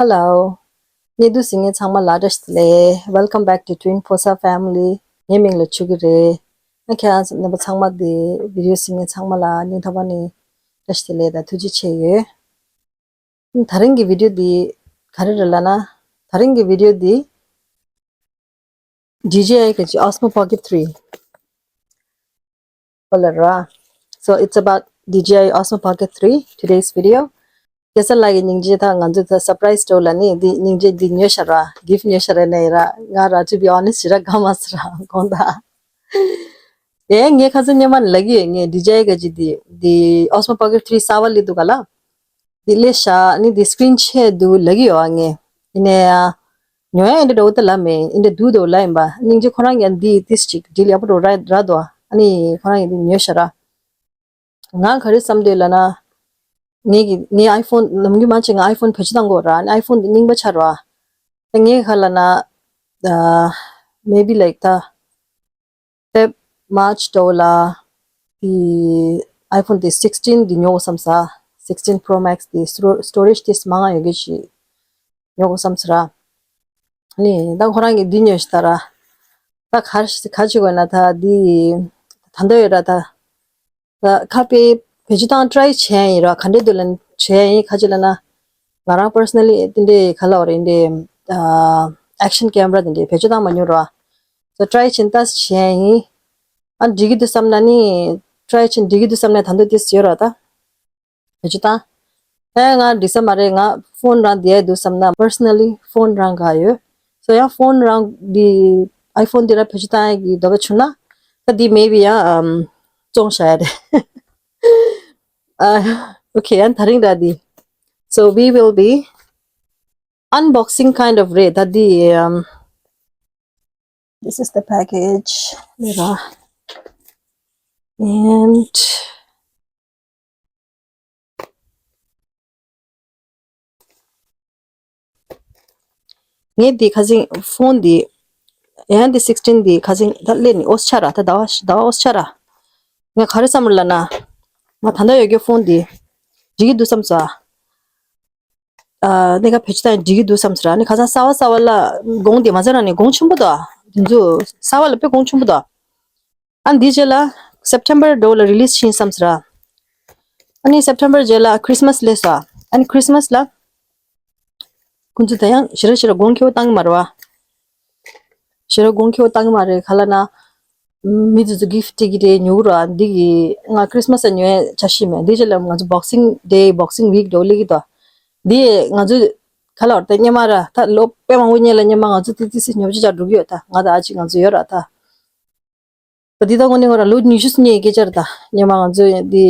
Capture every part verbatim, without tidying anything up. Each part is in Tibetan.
Hello. ཉེ་དུ་གཟིགས་མཁན་ཚང་མ་ལ་བཀྲ་ཤིས་བདེ་ལེགས། Welcome back to Twin Posa Family. ངའི་མིང་ལ་ཆུ་གི་རེད། ཨ་ཁྱེད་རྣམ་པ་ཚང་མ་དེ་བི་ཌི་ཡོ་གཟིགས་མཁན་ཚང་མ་ལ་སྙིང་ཐག་པ་ནས་བཀྲ་ཤིས་བདེ་ལེགས་དང་ཐུགས་རྗེ་ཆེ་ཡོད། ད་རིང་གི་བི་ཌི་ཡོ་འདི་ག་རེ་རེད་ལབ་ན། ད་རིང་གི་བི་ཌི་ཡོ་འདི་ཌི་ཇེ་ཨའི་གི་Osmo Pocket three སྐོར་ལ་ར། So it's about ཌི་ཇེ་ཨའི་Osmo Pocket three, today's video. སྐལ་བཟང་ལགས་ཀྱི་སྙིང་རྗེ་དང་ང་ཚོ་ད་སར་པ་རའི་སི་འདྲ་བོ་ལབ་ནི་འདི་སྙིང་རྗེ་འདི་ཉོས་ཤག་ར། གིཕ་ཊི་ཉོས་ཤག་ར་ནས་ར། ང་ར་to be honest ཞེ་དྲག་དགའ་མ་སོང་ར་དགོངས་དག་ཨེ་ངས་ཁ་སང་སྔོན་མ་ནས་ལབ་ཀྱི་ཡོད། ངས་ཌི་ཇེ་ཨའི་གི་ཅིག་འདི་འདི་Osmo Pocket three གསར་པ་སླེབས་འདུག་ག་ལ། འདི་སླེབས་ཤག་ནི་འདི་སི་ཀི་རིན་ཆེ་འདུག་ལབ་ཀྱི་ཡོད་ཨ། ངས་ཡིན་ནའི་ཨ། ཉོ་ཡ་ཨེ་འདྲ་འདྲ་བོ་ད་ལབ་མེད། ཨེ་འདྲ་འདུག་འདྲ་བོ་ལབ་ཡིན་པ། སྙིང་རྗེ་ཁོ་རང་གིས་འདི་ཏིས་ཅིག་ཌིལ་ཡག་པོ་འདྲ་བོ་རག་རག་འདུག་ཨ་ནི་ཁོ་རང་གིས་འདི་ཉོས་ཤག་ར། ང་ག་རེ་བསམ་འདོད་ལབ་ན། ངས་ཀྱི་ངའི་ཨའི་ཕོན་ནམ་རྒྱུན་མང་ཆེ་ང་ཨའི་ཕོན་བེད་སྤྱོད་གཏང་གི་ཡོད་ར། ཨ་ནི་ཨའི་ཕོན་འདི་རྙིང་པ་ཆགས་ར། ད་ངས་ག་ལབ་ན། ཨ། maybe like ད། Feb March འདྲ་བོ་ལ། དེ་ཨའི་ཕོན་དེ་sixteen དེ་ཉོ་དགོས་བསམ་ས། Sixteen Pro Max དེ་སི་ཊོ་སི་ཊོ་རེཇ་དེ་མང་ང་ཡོད་མཁན་ཞིག་ཉོ་དགོས་བསམ་ས་ར། ནི་ད་ཁོ་རང་གིས་འདི་ཉོས་ཤག་ད་ར། ད་ག་རེ་ག་རེ་བྱེད་དགོས་ན་ད་འདི་ད་ལྟ་ཡོད་ར་ད། ད་ཁ་དཔེ་བེད་སྤྱོད་བཏང་ཊ་རའི་བྱས་ཡིན་ར། ག་འདྲས་འདུག་ལབ་བྱས་ཡིན། ག་ཅི་ལབ་ན། ང་རང་པར་སོ་ན་ལི་དེ་འདྲས་ག་ལབ་རེད་འདི། ཨ། ཨེག་ཤན་ཀེམ་ར་དེ་འདྲས་བེད་སྤྱོད་བཏང་མ་མྱོང་ར། སོ་ཊ་རའི་བྱས་ནས་ད་བྱས་ཡིན། ཨ་འགྲིག་གི་འདུག་བསམ་ན་ནི། ཊ་རའི་བྱས་ནས་འགྲིག་གི་འདུག་བསམ་ན་ད་འདོད་དེ་ཡོད་ར་ད། བེད་སྤྱོད་བཏང་། ཨེ་ང་འགྲིག་ས་མ་རེད། ང་ཕོན་རང་བསྡད་འདུག་བསམ་ན་པར་སོ་ན་ལི་ཕོན་རང་ག་ཡོད། སོ་ཡང་ཕོན་རང་འདི་ཨའི་ཕོན་འདི་ར་བེད་སྤྱོད་བཏང་ཡ་གི་འདོད་པ་བྱུང་ན། ད་འདི་མེད་པའི་ཡང་ཨམ་བཙོང་བྱ་ཡ་རེད། ཨ། ཨོ་ཁེ། ཡང་ད་རིང་ར་འདི། So we will be unboxing kind of རེད། ད་འདི་ཨམ། This is the package. ར། And ངས་འདི་ཁ་སང་ཕོན་འདི་ཡང་འདི་sixteen འདི་ཁ་སང་ད་སླེབས་ནི་ཨོ་ཆ་ར། ད་ཟླ་བ་ཟླ་བ་ཨོ་ཆ་ར། ངས་ག་རེ་བསམ་རེད་ལབ་ན། ང་ད་ལྟ་ཡོད་རྒྱུ་ཕོན་འདི་འགྲིག་གི་འདུག་བསམ་ས། ཨ། གནས་སྐབས་བེད་སྤྱོད་བཏང་འགྲིག་གི་འདུག་བསམ་ས་ར། ཨ་ནི་ཁ་སང་གསར་པ་གསར་པ་ལ་གོང་དེ་མ་ཚད་རང་ནས་གོང་ཆེན་པོ་འདུག་དེ་ཚོ་གསར་པ་ལ་དཔེ་གོང་ཆེན་པོ་འདུག་ཨ་འདི་རྗེས་ལ་སེབ་ཊེམ་པར་འདྲ་བོ་ལ་རི་ལིས་བྱེད་བསམ་ས་ར། ཨ་ནི་སེབ་ཊེམ་པར་རྗེས་ལ་ཁྲི་སི་མ་སི་སླེབས་ས། ཨ་ནི་ཁྲི་སི་མ་སི་ལ་ཁོང་ཚོ་ད་ཡང་ཞེ་དྲག་ཞེ་དྲག་གོང་ཁེ་པོ་བཏང་གི་མ་རེད་བ། ཞེ་དྲག་གོང་ཁེ་པོ་བཏང་གི་མ་རེད། ག་ལབ་ན། མི་དེ་ཚོ་གིཕ་ཊི་སྤྲད་ཀྱི་རེད། ཉོ་གི་རེད་བ། འདི་གི་ང་ཁྲི་སི་མ་སི་ལ་ཉོ་ཡ་འཆར་གཞི་མེད། འདི་རྗེས་ལ་ང་ཚོ་Boxing Day Boxing Week འདྲ་བོ་སླེབས་ཀྱི་འདུག་འདི་ང་ཚོ་ག་ལབ་རེད། ད་སྔོན་མ་ར་ད་ལོ་དཔེ་མང་པོ་སྔོན་ལ་སྔོན་མ་ང་ཚོ་ཏི་ཏི་སི་ཉོ་ཆ་ཆ་འགྲོ་གི་ཡོད། ད་ང་དང་ཨ་ཅེ་ང་ཚོ་ཡོད་ར་ད། ད་འདི་ད་དངོས་གནས་ཁོ་རང་ལོ་ཉི་ཤུ་སྔོན་གྱི་སྐད་ཆ་རེད་ད། སྔོན་མ་ང་ཚོ་འདི་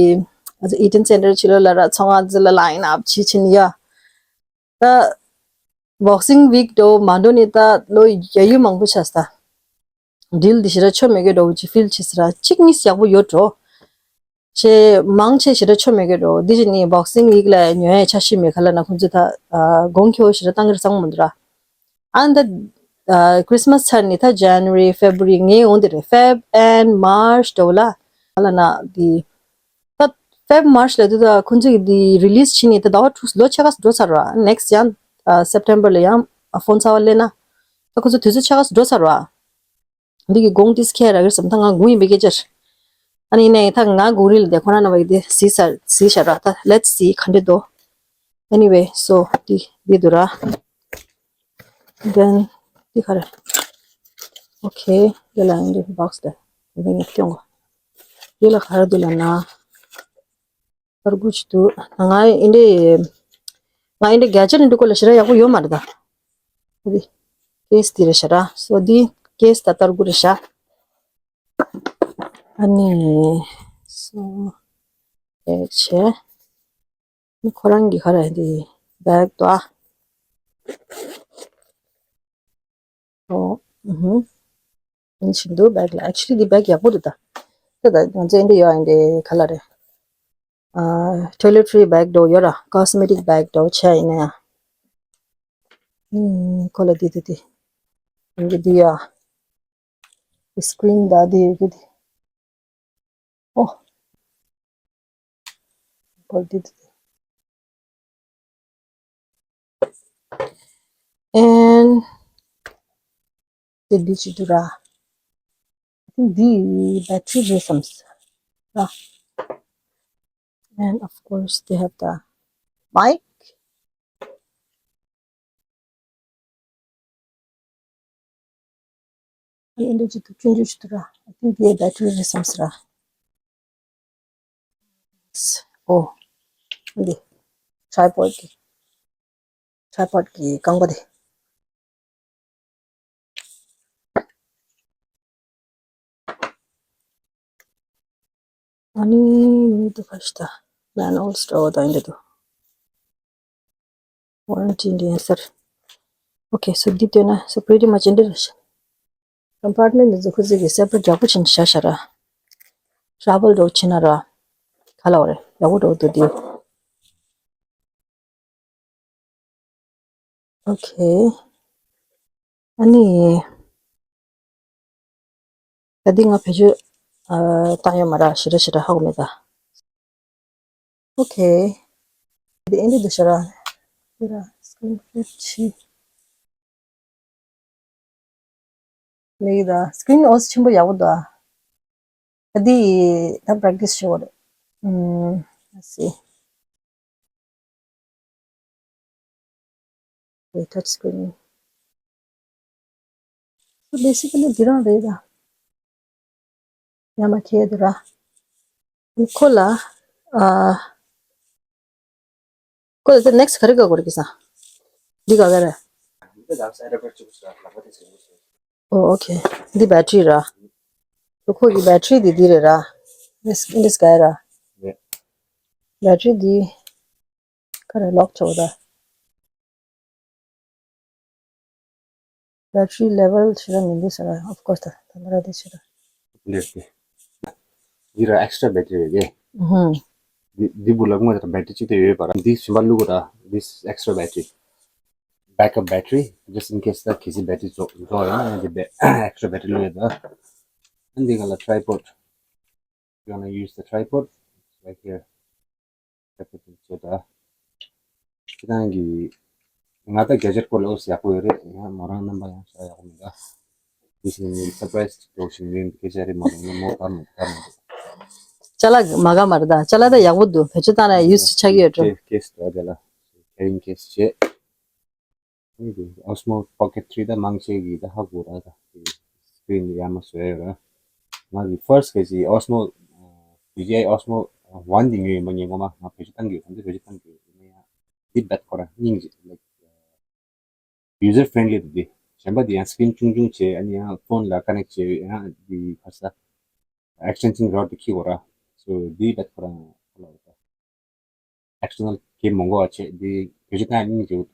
ང་ཚོ་ཨི་ཌེན་སེན་ཊར་ཕྱི་ལོགས་ལ་ར་ཚོང་ཁང་ཚོ་ལ་ལའིན་ཨབ་བྱེད་བྱེད་ནི་ཡ། ད་Boxing Week འདྲ་བོ་མ་འགྲོ་ནི་ད་ལོ་བརྒྱ་ཡུན་མང་པོ་ཆགས་ས་ད། ཌིལ་འདི་ཞེ་དྲག་ཆོ་མེད་མཁན་འདྲ་བོ་ཅིག་ཕིལ་བྱེད་ས་ར། གཅིག་གཉིས་ཡག་པོ་ཡོད་འགྲོ། ཆེ་མང་ཆེ་ཞེ་དྲག་ཆོ་མེད་མཁན་འདྲ་བོ། འདི་བྱས་ནི་Boxing Week ལ་ཉོ་ཡ་འཆར་གཞི་མེད། ག་ལབ་ན་ཁོང་ཚོ་ད་ཨ་གོང་ཁེ་པོ་ཞེ་དྲག་བཏང་གི་རེད་བསམ་གྱི་མི་འདུག་ར། ཨ་ནི་ད་ཨ་ཁྲི་སི་མ་སི་ཚར་ནི་ད་January February ངའི་འོང་དེ་རེད། Feb and March འདྲ་བོ་ལ་ག་ལབ་ན་འདི། ད་Feb March ལ་དུས་ད་ཁོང་ཚོས་འདི་རི་ལིས་བྱས་ནི་ད་ཟླ་བ་དྲུག་ལོ་ཕྱེད་ཀ་འགྲོ་ཚར་བ། ནེག་སི་ཊི་ཡང་ཨ་སེབ་ཊེམ་པར་ལ་ཡང་ཨ་ཕོན་གསར་པ་སླེབས་ན་ད་ཁོང་ཚོ་དུས་ཚོད་ཕྱེད་ཀ་འགྲོ་ཚར་བ། འདི་གི་གོང་ཏིས་ཁྱེད་རག་གི་བསམ། ད་ང་དགོངས་ཡིན་པའི་སྐད་ཆ་རེད། ཨ་ནི་ནས་ད་ང་དགོངས་རིགས་ལ་དེ་ཁོ་རང་རྣམ་པ་ཡི་དེ་གཟིགས་ས་གཟིགས་བཞག་ར། ད་let's see ག་འདྲ་འདུག Anyway, so འདི་འདི་འདུག་ར། Then འདི་ག་རེ། Okay འདི་ལ་འདི་བྷོག་སི་དེ་འདི་ནས་སྐྱོང་གོ་འདི་ལ་ག་རེ་འདུག་ལབ་ན། ཏར་གུ་ཅིག་འདུག་ང་ཨིན་དེ། ང་ཨིན་དེ་ག་ཅི་ནི་འདུག་གོ་ལ་ཞེ་དྲག་ཡག་པོ་ཡོད་མ་རེད་ད། འདི་ཀེ་སི་འདི་རེད་ཤག་ར། སོ་འདི་ཀེ་སི་ད་ཏར་གུ་རེད་ཤག་ཨ་ནི། སོ། ཨེ་ཆེ། ཁོ་རང་གི་ག་རེ་འདི་བེག་དོ། ཨོ། ཨུ་ཧུ། ཨིན་ཞིག་འདུག་བེག་ལ། Actually འདི་བེག་ཡག་པོ་འདུག་ད། ད་ད་ང་ཚོ་ཨིན་དེ་ཡོད་ཨིན་དེ་ག་ལ་རེད། ཨ་toiletry bag འདྲ་བོ་ཡོད་ར། Cosmetic bag འདྲ་བོ་བྱས་ཡིན་ན་ཡང་། ཨུམ་ཁོ་ལ་འདི་འདི་འདི། འདི་འདི་ཡ། སི་ཀི་རིན་ད་འདི་ཡོད་གི་འདི། ཨོ། ཁོ་ལ་འདི་འདི་འདི། དེ་འདི་ཅི་འདུག་ར། I think འདི་battery རེད་བསམ་སོང་ར། And of course they have the mic. ཨ་ནི་འདི་ཅི་འདུག་ཆུང་ཆུང་ཅིག་འདུག་ར། I think འདི་battery རེད་བསམ་སོང་ར། ཨོ། འདི་tripod གི tripod གི་རྐང་པ་དེ། ཨ་ནི་མི་འདུག་ག་ཤི་ད། Man all store དང་འདི་འདུག Warranty འདི་ཡིན་ཟེར། Okay, so འདི་བལྟས་ན། So pretty much འདི་རེད་ཤག Compartment འདི་ཚོ་ཁོ་ཚོས་ཀྱི་separate ཡག་པོ་བྱས་ནས་བཞག་ཤག་ར། Travel འདྲ་བོ་བྱེད་ན་ར། ག་ལ་བ་རེད། ཡག་པོ་འདྲ་བོ་འདུག་འདི། Okay. ཨ་ནི། ད་འདི་ང་བེད་སྤྱོད་ཨ་བཏང་ཡོད་མ་རེད། ཞེ་དྲག་ཞེ་དྲག་ཧ་གོ་མེད་ད། Okay. འདི་ཨེ་འདི་འདུག་ཤག་ར། འདི་ར་screen fit ཆེ། ལེགས་ད། Screen ཨོ་ཆེན་པོ་ཡག་པོ་འདུག་ཨ། ད་འདི་ད་practice བྱེད་དགོས་རེད། ཨུམ། Let's see. Okay, touch screen. So basically འདི་རང་རེད་ད། ཡ་མ་ཁྱེད་དེ་ར། ཁོ་ལ། ཨ། ཁོ་ལ་དེ་next ག་རེ་དགའ་དགོས་རེད་ཀི་སང་། འདི་ག་ག་རེད། ཨོ་okay. འདི་battery ར། ཁོ་གི་battery འདི་འདི་རེད་ར། འདི་འདི་ག་ར། battery འདི་ག་རེ་lock བྱོས་ད། Battery level ཞེ་དྲག་མི་འདུག་ཟེར་བ། Of course ད་ད་ལྟ་ར་དེ་ཞེ་དྲག་འདི་ར་extra battery རེད་དེ། ཧུམ། འདི་འདི་བུ་ལ་དངོས་དང་battery གཅིག་དེ་ཡོད་པ་ར། འདི་གཞན་པ་བླུག་གོ་ད། This extra battery, backup battery, just in case ད་གལ་སྲིད་battery རྫོགས་རྫོགས་ཡོང་ན་འདི་extra battery བླུག་ཡོད་ད། འདི་ག་ལ་tripod. You wanna use the tripod? It's right here. Tripod བྱས་ད། ཁྱེད་རང་གི་ང་ད་gadget སྐོར་ལ་ཨོ་ཡག་པོ་ཡོད་རེད། ཡང་མོ་རང་རྣམ་པ་ཡང་ཤ་ཡག་པོ་མི་འདུག་དེ་བཞིན་surprise འགྲོ་བཞིན་ཡོད་སྐད་ཆ་རེད་མ་གཏོགས་ན་མོ་བཀའ་མི་བཀའ་མི་འདུག་ཅ་ལག་མ་དགའ་མ་རེད་ད། ཅ་ལག་ད་ཡག་པོ་འདུག་བེད་སྤྱོད་བཏང་ན་use ཆགས་ཀྱི་ཡོད་འགྲོ། case case འདུག་དེ་ལ་carrying case བྱས། Osmo Pocket three ད་མང་ཆེ་གི་ད་ཧ་གོ་ར་ད། screen ཡ་མ་བཟོས་ཡོད་ར། ང་གི་first གི་Osmo DJI Osmo one དེ་ཉོས་ཡིན་པ་ཉིན་གོ་མ་ང་བེད་སྤྱོད་བཏང་གི་ཡོད། ད་འདི་བེད་སྤྱོད་བཏང་གི་ཡོད་ཡིན་ན་ཡང་འདི་རྦད་ཁོ་ར་སྙིང་རྗེ་like user friendly དེ་འདི། གཞན་པ་དེ་ཡང་screen ཆུང་ཆུང་བྱས། ཨ་ནི་ཡང་phone ལ་connect བྱས་ཡང་འདི་ཁ་ས་extension rod དེ་ཁྱེར་དགོས་ར། so འདི་རྦད་ཁོ་ར་ཁོ་ལ་ཡོད་ད། external cable མང་པོ་བ་བྱས་འདི་བེད་སྤྱོད་བཏང་ཡ་སྙིང་རྗེ་པོ།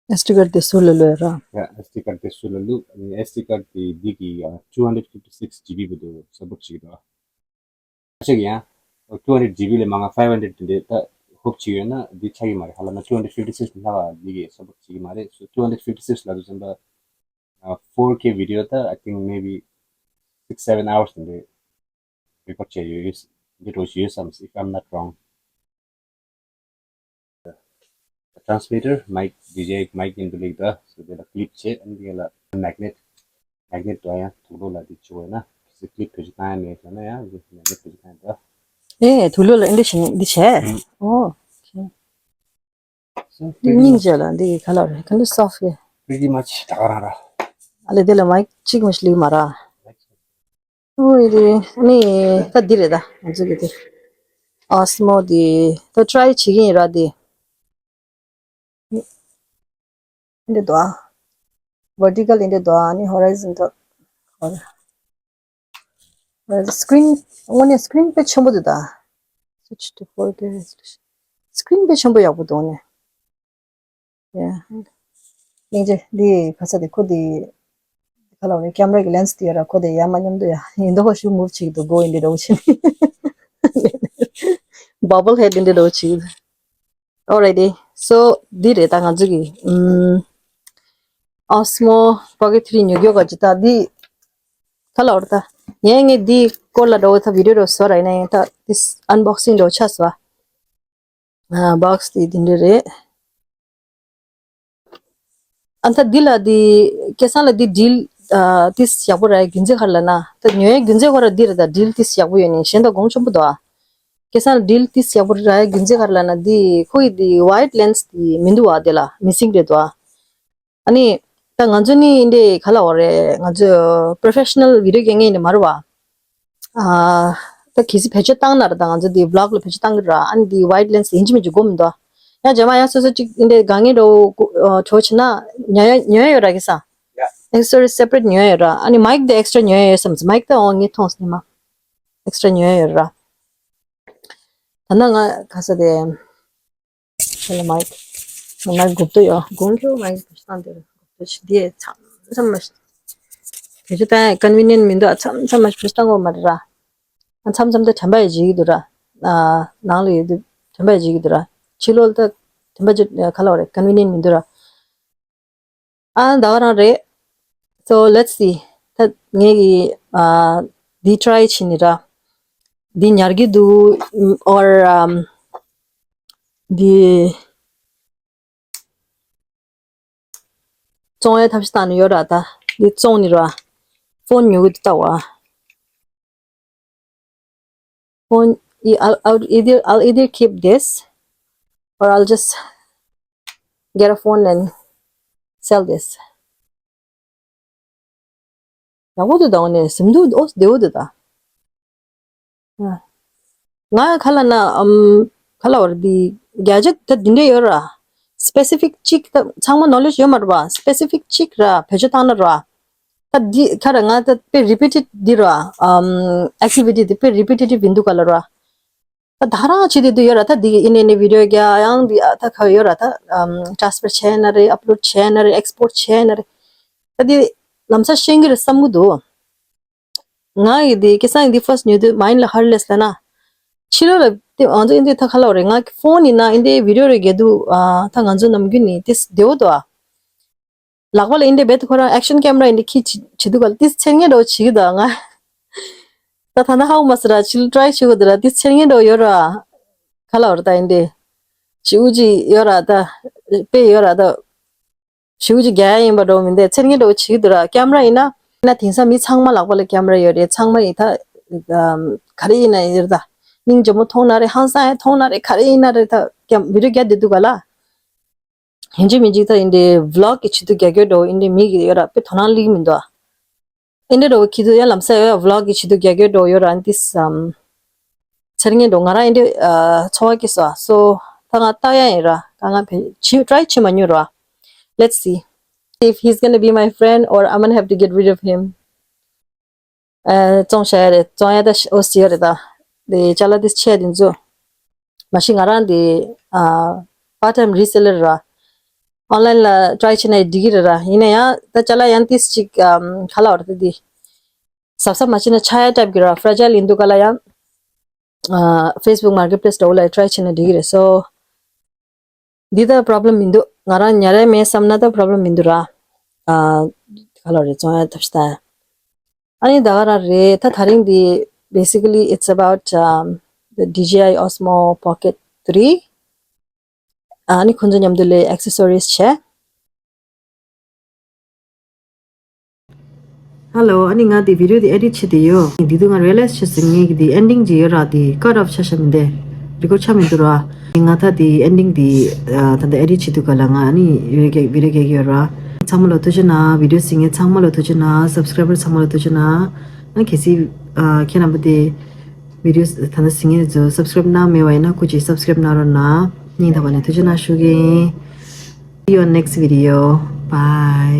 SD card དེ་ཟུར་ལ་བླུགས་ར། ཡ་SD card དེ་ཟུར་ལ་བླུགས། ཨ་ནི་SD card དེ་འདི་གི་two hundred fifty six GB བར་དུ་support བྱེད་ཀྱི་འདུག་ཁ་ཤས་ཀྱིས་ཡང་two hundred GB ལས་མང་ང་five hundred དེ་འདྲས་ད་ཧོབ་བྱེད་ཡོད་ན་འདི་ཆགས་ཀྱི་མ་རེད། ཧ་ལམ་two hundred fifty six ལྷག་འདི་གི་support བྱེད་ཀྱི་མ་རེད། so two hundred fifty six ལ་དུ་ཙམ་པ་four K video ད་I think maybe six seven hours དེ་འདྲས་record བྱས་ཡོད། འདི་འགྲོ་བཞིན་ཡོད་བསམ། if I'm not wrong. Transmitter, mic, DJI mic ཡིན་དུ་ལིག་ད། so དེ་ལ་clip བྱས། ཨ་ནི་དེ་ལ་magnet, magnet དུ་ཡང་དུག་ལོག་ལ་དེ་བྱུག་ན་clip བེད་སྤྱོད་བཏང་ཡ་མེད་ལ་ན་ཡང་འདི་magnet བེད་སྤྱོད་བཏང་ཡ་ད། ཨེ་དུག་ལོག་ལ་ཨེ་འདི་བྱས་ནས་འདི་བྱས། ཨོ། so འདི་pretty སྙིང་རྗེ་ལ་འདི་ག་ལ་རེད། ག་འདི་soft གི pretty much ད་ག་རང་ར། ཨ་ལེ་དེ་ལ་mic གཅིག་མ་ཞིག་ལིག་མ་ར། ཨོ་ཡི་རེད། ནི་ད་འདི་རེད་ད། ང་ཚོ་གི་དེ་Osmo འདི་ད་try བྱེད་ཀྱི་ཡིན་ར་འདི། འདི་འདུག་ཨ། vertical འདི་འདུག་ཨ། ནི་horizontal འདུག་ཨ། screen དངོས་གནས་screen དཔེ་ཆེན་པོ་འདུག་ད། Switch to four K resolution. screen དཔེ་ཆེན་པོ་ཡག་པོ་འདུག་ཨ་ནི། ཡ། སྙིང་རྗེ། འདི་ག་ས་དེ་ཁོ་འདི་ག་ལ་བ་རེད། camera གི་lens དེ་ཡོད་ར། ཁོ་དེ་ཡ་མ་མཉམ་དུ་ཡ་ཡིན་དོ་ཧོ་ཤུ་move བྱེད་ཀྱི་འདུག go འདི་འདྲ་བོ་བྱེད། bobble head འདི་འདྲ་བོ་བྱེད། Alrighty, so འདི་རེད་ད་ང་ཚོ་གི་ཨུམ། Osmo Pocket three ཉོ་རྒྱུ་ག་ཅི་ད་འདི་ག་ལ་བ་རེད་ད། ཡང་ངས་འདི་སྐོར་ལ་འདྲ་བོ་ད་video འདྲ་བོ་བཟོ་ར་ཡིན་ན་ཡང་ད་འདི་unboxing འདྲ་བོ་ཆགས་སོང་ཨ། box དེ་འདི་འདྲ་རེད། ཨ་ད་འདི་ལ་འདི་སྐལ་བཟང་ལ་འདི་deal ཨ་ཏིས་ཡག་པོ་ར་རྒྱུ་མཚན་ག་རེ་ལབ་ན། ད་ཉོ་ཡའི་རྒྱུ་མཚན་ཁོ་ར་འདི་རེད། ད་ཌིལ་ཏིས་ཡག་པོ་ཡོད་ནི་གཞན་དང་གོང་ཆེན་པོ་འདུག་ཨ། སྐལ་བཟང་ཌིལ་ཏིས་ཡག་པོ་ར་རྒྱུ་མཚན་ག་རེ་ལབ་ན། འདི་ཁོ་ཡི་འདི་ཝའིཌ་ལེན་སི་འདི་མི་འདུག་ཨ། དེ་ལ་མི་སིང་རེད་འདུག་ཨ། ཨ་ནི་ད་ང་ཚོ་ནི་འདི་ག་ལབ་དགོས་རེད། ང་ཚོ་པོ་རོ་ཕེ་ཤ་ནལ་བི་ཌི་ཡོ་རྒྱག་མཁན་ནི་མ་རེད་བ། ཨ་ད་གལ་སྲིད་བེད་སྤྱོད་བཏང་ན་ར། ད་ང་ཚོ་འདི་བི་ལོག་ལ་བེད་སྤྱོད་བཏང་གི་ར། ཨ་ནི་འདི་ཝའིཌ་ལེན་སི་ཡིན་གཅིག་མིན་གཅིག་དགོས་མི་འདུག་ཨ། ཡང་རྗེས་མ་ཡང་སོ་སོ་གཅིག་འདི་དགའ་ངེས་འགྲོ་གྲོ་ཕྱིན་ན་ཉོ་ཡ་ཉོ་ཡ་ཡོད་ར། སྐལ་བཟང་ཨེག་སི་སོ་རི་སེ་པ་རེཊ་ཉོ་ཡ་ཡོད་ར། ཨ་ནི་མའིག་དེ་ཨེག་སི་ཊ་ར་ཉོ་ཡ་ཡོད་བསམ། མའིག་དེ་འོ་ངས་མཐོང་སོང་ནི་མ། ཨེག་སི་ཊ་ར་ཉོ་ཡ་ཡོད་ར། ད་ནང་ང་ག་ས་དེ། ཁྱེད་ལ་མའིག་མའིག་དགོས་འདུག་ཡོད། དགོངས་ཁྱོད་མའིག་བེད་སྤྱོད་བཏང་དེ་ར། དགོས་འདུག་ཞིག་འདི་མཚམས་མཚམས་མ་ཞིག་བེད་སྤྱོད་བཏང་ཡ་ཀོན་བི་ནི་ཡན་ཊི་མི་འདུག་མཚམས་མཚམས་མ་ཞིག་བེད་སྤྱོད་བཏང་དགོས་མ་རེད་ར། ཨ་མཚམས་མཚམས་དེ་དྲན་པ་ཡི་བརྗེད་ཀྱི་འདུག་ར། ཨ་ནང་ལ་ཡོད་དུས་དྲན་པ་ཡི་བརྗེད་ཀྱི་འདུག་ར། ཕྱི་ལོགས་ལ་ད་དྲན་པ་བརྗེད་ག་ལབ་དགོས་རེད། ཀོན་བི་ནི་ཡན་ཊི་མི་འདུག་ར། ཨ་ད་ག་རང་རེད། So let's see. ད་ངས་ཀྱི་ཨ་འདི་ཊ་རའི་བྱེད་ནི་ར། འདི་ཉར་གྱི་འདུག or um འདི་བཙོང་ཡའི་ཐབས་ཤེས་བཏང་ནི་ཡོད་ར། ད་འདི་བཙོང་ནི་ར། ཕོན་ཉོ་གི་འདུག་ལྟ་བ། Phone, I'll, I'll either, I'll either keep this or I'll just get a phone and sell this. ཡག་པོ་འདུག་ད། འོ་ནས་ཟིན་འདུག་ཨོ་བདེ་བོ་འདུག་ད། ང་ག་ལབ་ན་ཨམ་ག་ལབ་དགོས་རེད། འདི་བརྒྱ་ཆ་ད་འདི་འདྲ་ཡོད་ར། སི་པེ་སི་ཕིག་གཅིག་ད་ཚང་མ་ནོ་ལེ་ཇི་ཡོད་མ་རེད་པ། སི་པེ་སི་ཕིག་གཅིག་ར་བེད་སྤྱོད་བཏང་ན་ར། ད་འདི་ག་རེ་ང་ད་དཔེ་རི་པི་ཊེཌ་འདི་ར། ཨམ་ཨེག་ཊི་བི་ཊི་འདི་དཔེ་རི་པི་ཊེ་ཊིབ་ཡིན་འདུག་ག་ལབ་ར། ད་ད་རང་བྱེད་དེ་འདུག་ཡོད་ར། ད་འདི་གི་ཨི་ནེ་ནེ་བི་ཌི་ཡོ་རྒྱག་ཡང་འདི་ཨ་ད་ག་ཡོད་ར། ད་ཨམ་ཊ་རན་སི་ཕར་བྱས་ན་རེད། ཨབ་ལོཌ་བྱས་ན་རེད། ཨེག་སི་པོརཊ་བྱས་ན་རེད། ད་འདི་ལམ་སང་ཤེས་ཀྱི་རེད་བསམ་གྱི་འདུག་ང་ཡི་འདི་སྐལ་བཟང་ཡི་འདི་ཕར་སི་ཊི་ཉོ་དུས་མའིན་ཌི་ལ་ག་རེ་སླེབས་ལབ་ན། ཕྱི་ལོགས་ལ་དེ་ང་ཚོ་འདི་ད་ག་ལབ་དགོས་རེད། ང་གི་ཕོན་ཡིན་ན་འདི་བི་ཌི་ཡོ་རེ་རྒྱག་དུས་ཨ་ད་ང་ཚོ་ནམ་རྒྱུན་ནས་དེ་བདེ་བོ་འདུག་ཨ། ལག་པ་ལ་འདི་འདྲ་རྦད་དེ་ཁོ་རང་ཨེག་ཤན་ཀེམ་ར་འདི་འདྲ་འཁྱེར་བྱེད་བྱེད་དུས་ག་ལ་དེ་ཚེར་ངེས་འདྲ་བོ་བྱེད་ཀྱི་འདུག་ང་ད་ད་ནི་ཧ་གོ་མ་སོང་ར། ཕྱི་ལོགས་ཊ་རའི་བྱེད་དགོས་འདུག་ར། དེ་ཚེར་ངེས་འདྲ་བོ་ཡོད་ར། ག་ལབ་དགོས་རེད། ད་འདི་འདྲ་བྱིའུ་ཅིག་ཡོད་ར། ད་དཔེ་ཡོད་ར། ད་བྱིའུ་ཅིག་རྒྱག་ཡ་ཡིན་པ་འདྲ་བོ་མི་འདུག་ཚེར་ངེས་འདྲ་བོ་བྱེད་ཀྱི་འདུག་ར། ཀེམ་ར་ཡིན་ན། ཡིན་ན་དེང་སང་མི་ཚང་མ་ལག་པ་ལ་ཀེམ་ར་ཡོད་རེད། ཚང་མ་ཡིན་ད་ག་རེ་ཡིན་ན་ཡིན་རེད། ད་སྙིང་རྗེ་མོ་མཐོང་ན་རེད། ཧང་སང་ཡ་མཐོང་ན་རེད། ག་རེ་ཡིན་ན་རེད། ད་ཀེམ་བི་ཌི་ཡོ་རྒྱག་བསྡད་འདུག་ག་ལ། ཡིན་གཅིག་མིན་གཅིག་ད་འདི་འདྲའི་བི་ལོག་གི་ཆེད་དུ་རྒྱག་རྒྱུ་འདྲ་བོ་འདི་འདྲའི་མི་གི་ཡོད་ར། དཔེ་དོ་སྣང་སླེབས་མི་འདུག་ཨ། འདི་འདྲ་འདྲ་བོ་གི་དུས་ཡང་ལམ་སང་ཡང་བི་ལོག་གི་ཆེད་དུ་རྒྱག་རྒྱུ་འདྲ་བོ་ཡོད་ར། འདི་སམ་ཚེར་ངེས་འདྲ་བོ་ང་རང་འདི་འདྲའི་ཨ་ཚོར་བ་སྐྱེས་སོང་ཨ། སོ་ད་ང་ལྟ་ཡ་ཡིན་ར། ད་ང་བྱེད་ཊ་རའི་བྱེད་མ་མྱོང་ར། Let's see if he's gonna be my friend or I'm gonna have to get rid of him. ཨ་བཙོང་བྱ་ཡ་རེད། བཙོང་ཡ་ད་ཨོ་སི་ཡ་རེད། ད་དེ་ཅ་ལག་དེ་ཆེ་དེ་ཚོ་མ་གཞི་ང་རང་དེ་ཨ་པར་ཊ་ཊའིམ་རི་སེ་ལར་ར། ཨོན་ལའིན་ལ་ཊ་རའི་བྱས་ན་འགྲིག་གི་རེད་ར། ཡིན་ན་ཡང་ད་ཅ་ལག་ཡང་ཏིས་ཅིག་ཨམ་ག་ལབ་དགོས་རེད། ད་དེ་གཟབ་གཟབ་མ་བྱས་ན་ཆག་ཡ་ཊའིབ་གི་ར། ཕ་ར་ཇའིལ་ཡིན་འདུག་ག་ལ། ཡང་ཨ་ཕེ་སི་བུག་མར་ཀེཊ་པི་ལེ་སི་འདྲ་བོ་ལ་ཊ་རའི་བྱས་ན་འགྲིག་གི་རེད། སོ་འདི་ད་པོ་རོབ་ལེམ་མི་འདུག་ང་རང་ཉར་ཡ་མེད་བསམ་ན་ད་པོ་རོབ་ལེམ་མི་འདུག་ར། ཨ་ག་ལབ་དགོས་རེད། བཙོང་ཡ་ཐབས་ཤེས་ད། ཨ་ནི་ད་ག་རང་རེད། ད་དེ་རིང་འདི་basically it's about um, the ཌི་ཇེ་ཨའི་Osmo Pocket three. ཨ་ནི་ཁོང་ཚོ་མཉམ་དུ་ལས་ཨེག་སེ་སོ་རིས་བྱས། ཧེ་ལོ། ཨ་ནི་ང་འདི་བི་ཌི་ཡོ་འདི་ཨེ་ཌིཊ་བྱེད་དེ་ཡོད། འདི་དུས་ང་རི་ཡ་ལའིས་བྱས་སོང་། ངས་ཀྱི་འདི་ཨེན་ཌིང་ཅིག་ཡོད་ར། འདི་ཀཊ་ཨོཕ་ཆགས་ཤག་མི་འདུག་རི་ཀོཌ་ཆགས་མི་འདུག་ར། ང་ད་འདི་ཨེན་ཌིང་འདི་ཨ་ད་ལྟ་ཨེ་ཌིཊ་བྱེད་དུས་ག་ལ་ང་ཨ་ནི་བི་ཌི་ཡོ་རྒྱག་བི་ཌི་ཡོ་རྒྱག་གི་ཡོད་ར། ཚང་མ་ལ་ཐུགས་རྗེ་གནང་། བི་ཌི་ཡོ་གཟིགས་མཁན་ཚང་མ་ལ་ཐུགས་རྗེ་གནང་། སབ་སི་ཀ་རའིབ་བར་ཚང་མ་ལ་ཐུགས་རྗེ་གནང་། ཨ་གལ་སྲིད་ཨ་ཁྱེད་རྣམ་པ་དེ་བི་ཌི་ཡོ་ད་ལྟ་གཟིགས་མཁན་ཚོ་སབ་སི་ཀ་རའིབ་གནང་མེད་པ་ཡིན་ན་སྐུ་མཁྱེན་སབ་སི་ཀ་རའིབ་གནང་རོགས་གནང་། སྙིང་ཐག་པ་ནས་ཐུགས་རྗེ་གནང་ཞུ་གི་ཡིན། See you on next video. Bye.